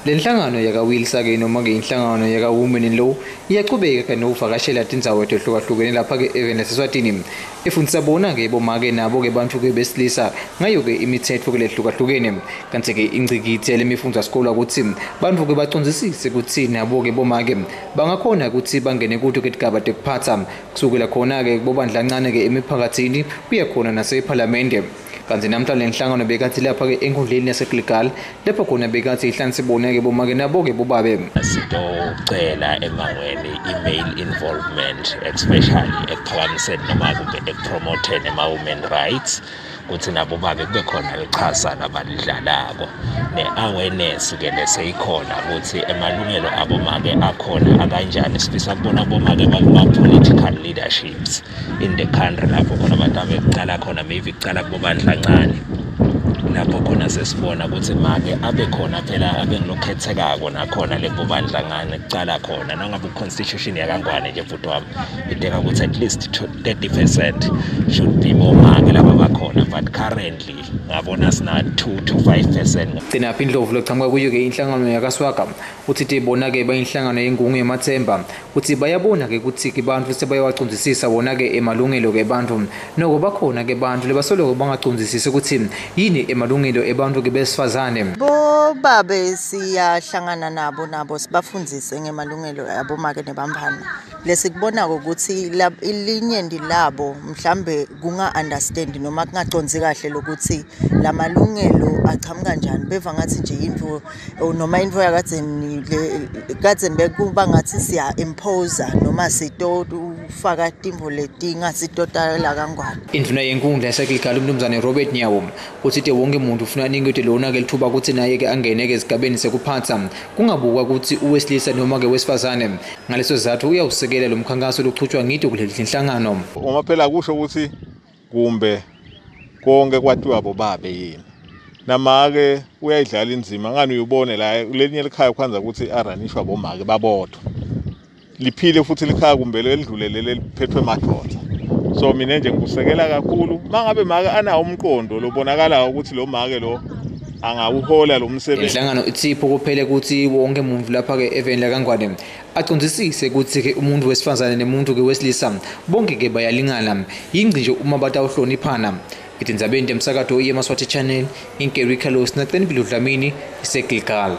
Le nhlangano yakaWILSA-ke noma-ke inhlangano yaka-Women in Law iyachubeka-ke nokuvakashela tindzawo letehlukahlukene lapha-ke eveni laseSwatini, ifundisa bona-ke bomake nabo-ke bantfu-ke besilisa ngayo-ke imitsetfo-ke lehlukahlukene. Kantsi-ke ingcikitsi yale mifundzasikolo kutsi bantfu-ke bacondzisise kutsi nabo-ke bomake bangakhona kutsi bangene kuto-ke tigaba tekuphatsa, kusukela khona-ke bobandlancane-ke emiphakatsini kuya khona nasephalamende. Kantsi namhla le nhlangano bekatsi lapha-ke enkhundleni yaseGilgal, lapho khona bekatsi ihlansi bona-ke bomake nabo-ke bobabe. Sitocela emangweni i-male involvement, especially ekuphakamiseni noma kumbe ekupromoteni ema-women rights, kutsi nabo babe kube khona lichasa labalidlalako, ne-awareness-ke leseyikhona kutsi emalungelo abomake akhona akanjani. Sifisa kubona bomake bakuma-political leaderships in the country, lapho khona abantu abekucala khona, maybe kucala kubobandlancane, lapho khona sesibona ukuthi make abe khona phela, abe ngilokhethekako nakhona lekubobandlangane kucala khona. Nangabe i-constitution yakaNgwane nje, bhuti wami, ideka ukuthi at least 30% should be bomake laba bakhona, but currently ngabona sina 2 to 5%. Gcinaphi Indlovu lochamuka kuyo-ke inhlangano yakaswaga uthi tibona-ke bayinhlangano yengungu yemathemba kutsi bayabona-ke kutsi-ke bantfu sebayawacondzisisa wona-ke emalungelo-ke ebantfu. Noko bakhona-ke bantfu lebasoloko bangacondzisisi kutsi yini emalungelo ebantfu-ke besifazane. Bobabe siyahlangana nabo sibafundzise ngemalungelo abomake nebantfwana. Lesikubonako ukuthi ilinyenti labo mhlambe kunga-understand noma kungacondzi kahle lokuthi lamalungelo achamuka kanjani. Beva ngathi nje intfo noma intfo yakadzeni kadzeni bekuba ngathi siya-impose noma sitofaka tintfo letingasitotala kaNgwane. Indvuna yenkundla yaseGilgal, umnumzane Robert Nyawo, utsite wonke umuntu ufuna aniketwe lona-ke lithuba kutsi naye-ke angene-ke esigabeni sekuphatsa, kungabukwa kutsi uwesilisa noma-ke wesifazane. Ngaleso sizatfu uyawusekela lo mkhankaso lochutshwa ngito kuleli tinhlangano. Uma phela kusho ukuthi kumbe konke kwatiwa bobabe yini, namake uyayidlala inzima ngani uyubone la lelinye likhaya kwanza ukuthi aranishwa bomake babodwa, liphile futhi likhaya kumbe lelidlulele leliphethwe madoda. So mina nje ngikusekela kakhulu mangabe make anawo umqondo lobonakalayo ukuthi lo make lo angawuhola lo msebenzi. Inhlangano ithi kuphele ukuthi wonke umuntu lapha-ke eveni lakaNgwane acondzisise kutsi-ke umuntu wesifazane nemuntu-ke wesilisa bonke-ke bayalingana, yingci nje uma batawuhloniphana. Etindzabeni temsakato yeMaswati Channel, nginguGary Carlos Nacenimpilo Dlamini, iseGilgal.